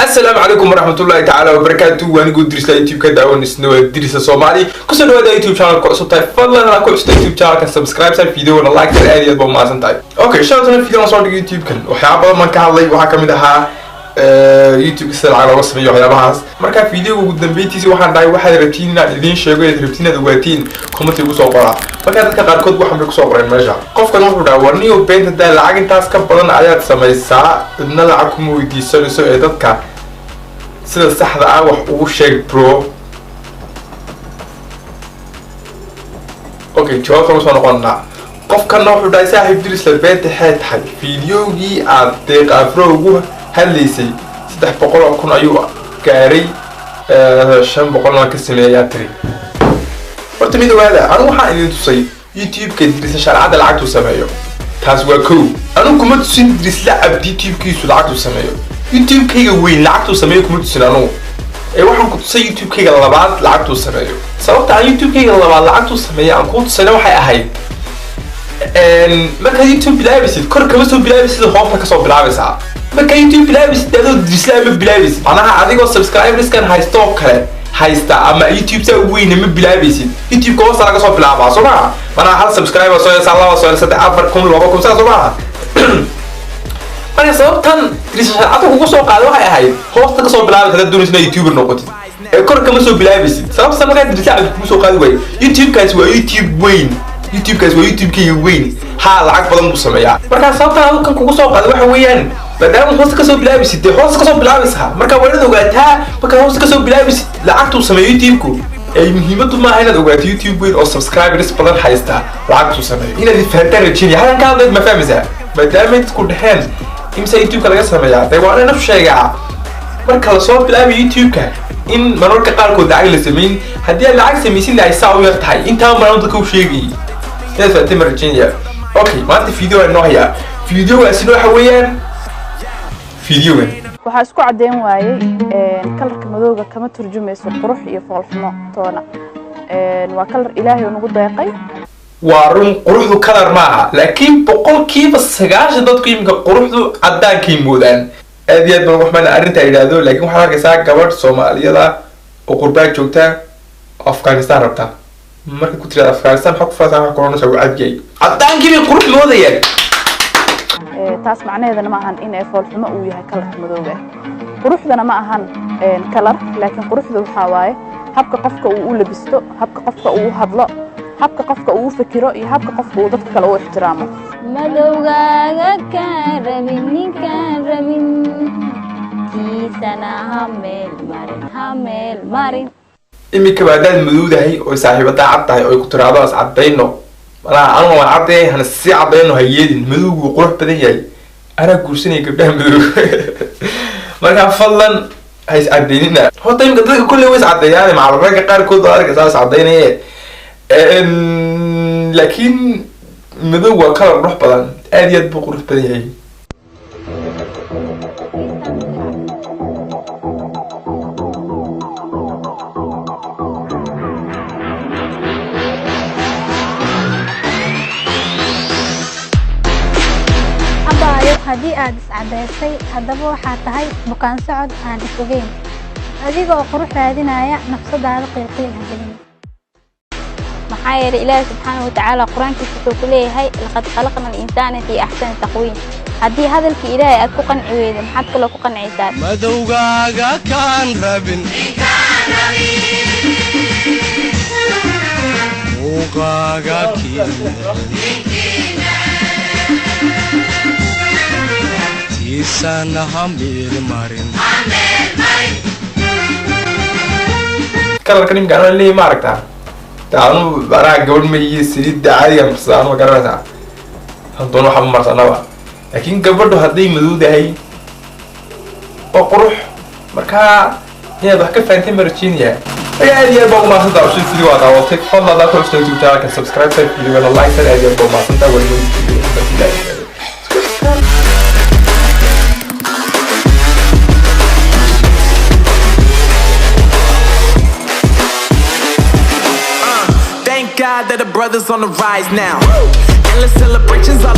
Asalaamu calaykum waraxmatullahi tacaala wabarakaatu. Waanigu Dirisla, YouTube ka daawanisna waa Dirisa Soomaali. Kusoo dhawaada YouTube channelka cusub tahay. Fadlan hadaa ku cusubta YouTube channelka, subscribe sar, videona like sar. Aad iyo aad baa umahadsan tahay. Okay, shalatan video aan soo dhigay YouTube-kan, waxyaaba badan baan ka hadlay. Waxaa kamid ahaa YouTube sida lacag looga sameeyo, waxyaabahaas. Marka videoga ugu dambeyntiisi waxaan dhahay, waxaad rabtiin inaan idiin sheego, inaad rabtiin inaad ogaatiin, comment igu soo qoraa. Marka dadka qaarkood waxan bay kusoo qoreen meesha. Qofkan wuxuu dhahay, "War niyo, beenta daa, lacag intaas ka badan ayaad samaysaa, cidna lacag kuma weydiisanayso ee dadka sida saxda ah wax ugu sheeg, bro." Okay, jawaabta usoo noqonaa. Qofkanna wuxuu dhahay, "Saaxiib Dirisla, beenta xee tahay? Fideogii aad Deeq Afro ugu hadlaysay 300,000 ayuu gaaray, 500-na ka sameeyaa tiri." Horta mid ogaada, anigu waxaan idin tusay YouTube-ka Dirisla Sharcadda lacagtuu sameeyo. Taas waa kow. Anigu kuma tusin Dirisla Cabdi YouTube-kiisu lacagtuu sameeyo. YouTube-kayga weyn lacagtuu sameeyo kuma tusin anugu, ee waxaan ku tusay YouTube-kayga labaad lacagtuu sameeyo. Sababta aan YouTube-kayga labaad lacagtuu sameeyo aan kuu tusayna waxay ahayd, markaad YouTube bilaabaysid kor kama soo bilaabaysid, hoosta kasoo bilaabaysaa. Markaa YouTube bilaabaysid, adoo Dirisla ma bilaabaysid, macnaha adigoo subscriberskan haysta oo kale haysta ama YouTube saa u weyna ma bilaabaysid. YouTube-ka hoosta laga soo bilaabaa, soo maha? Macnaha hal subscriber soo hesaa, laba soo, saddex, 4,000, 2,000, saa soo maha? Marka sababtan Dirisla Sharcada kugu soo qaaday waxay ahayd, hoosta kasoo bilaabaysa haddaad doonaysa inaad YouTuber noqotid, ee kor kama soo bilaabaysid. Sababta markaa Dirisla Cabdi kugu soo qaadi waayo, YouTube-kaasi waa YouTube weyn, YouTube-kaasi waa YouTube-kayga weyn, haa, lacag badan buu sameeyaa. Markaa sababtan adigu kan kugu soo qaaday waxa weeyaan, maadaama hoosta kasoo bilaabaysid, dee hoosta kasoo bilaabaysaa. Marka waa inaad ogaataa markaad hoosta kasoo bilaabaysid lacagtuu sameeyo YouTube-ku. Ee muhiimadu maaha inaad ogaato YouTube weyn oo subscribers badan haysta lacagtuu sameeyo. Inaad fahantaan rajeynaya halkan ka hadlayd, ma fahmaysaa? Maadaama dadku dhexeen, "Imsa YouTube-ka laga sameeyaa?" Dee waa inaan u sheegaa marka lasoo bilaabayo YouTube-ka in mararka qaarkood lacag la samayn, haddii aad lacag samaysinna ay saa u yar tahay. Intaa maraan dadka u sheegayay, inaad fahamtay ma rajeynaya. Okay, maanta video aan noo hayaa, videogaasina waxa weeyaan videogan. Waxaa isku caddeyn waayey, colorka madowga kama turjumayso qurux iyo foolxumo toona. Waa color Ilaahay uu nagu deeqay. Waa run, quruxdu color maaha, laakiin 90% dadku iminka quruxdu caddaankay moodaan. Aad iyo aad baan waxmaana arrintaa yidhaahdo, laakiin waxaad arkaysaa gabadh Soomaaliyada oo qurbaa joogta oo Afghanistan rabta. Marka ku tirada, "Afghanistan maxaa ku faasa?" Waxaa kuranaysaa, "Wuu cadyay." Caddaankii bay qurux moodayaan. Taas macnaheedana ma ahan in ay foolxumo uu yahay colorka madowga. Quruxdana ma ahan color, laakiin quruxda waxaa waaye habka qofka uu u labisto, habka qofka uu u hadlo, habka qofka uu u fikiro iyo habka qofka uu dadka kale u ixtiraamo. Madowgaaga kaan rabin, ninkaan rabin, kiisana ha meel marin, ha meel marin. Iminkaba haddaad madowdahay oo saaxiibadaa cad tahay oo ay ku tiraahdo, "As caddayno," malaha anu waan cadday, hana sii caddayno, ha yeelin. Madowgu wuu qurux badan yahay. Anaa guursanaya gabdhaha madow. Markaa fadlan ha is caddaynina. Horta iminka dadka kolley way is caddeeyaan, macal ragga qaarkood oo arkaysaa is caddaynaye, laakiin madow waa color qurux badan, aad iyo aad buu qurux badan yahay. Abaayo, haddii aad iscadaysay, haddaba waxaad tahay bukaan socod aan is ogeyn. Adigoo qurux raadinaya, nafsadaada qiilqiil ha gelin. Maxaa yeelay, Ilaahi subxaana watacaala Qur-aankiisa wuxuu ku leeyahay, "Laqad khalaqna alinsaana fii axsani taqwiim." Haddii hadalkii Ilaahay aad ku qanci weyda, maxaad kaloo ku qancaysaa? Madowgaaga kaan rabin, muuqaaga kiisana ha meel marin. Colorka nimka anaa leeyahy, ma aragtaa? De anu anaa gabadh ma iyo saliidda caadiga marsada anu, ma garanaysaa? Hadoon waxa ma marsanaba, laakiin gabadhu hadday madowdahay waa qurux. Markaa inaad wax ka fahantay ma rajeynaya. Marka aad iyo aad baa umahadsantaa cusub video waa daawatay. Fadlan hadaa ku cusub YouTube channelka, subscribe sar, videogana like sar. Aad iyo aad baa umahadsantaa. Weli Thank God that the brothers on the rise now. Endless celebrations all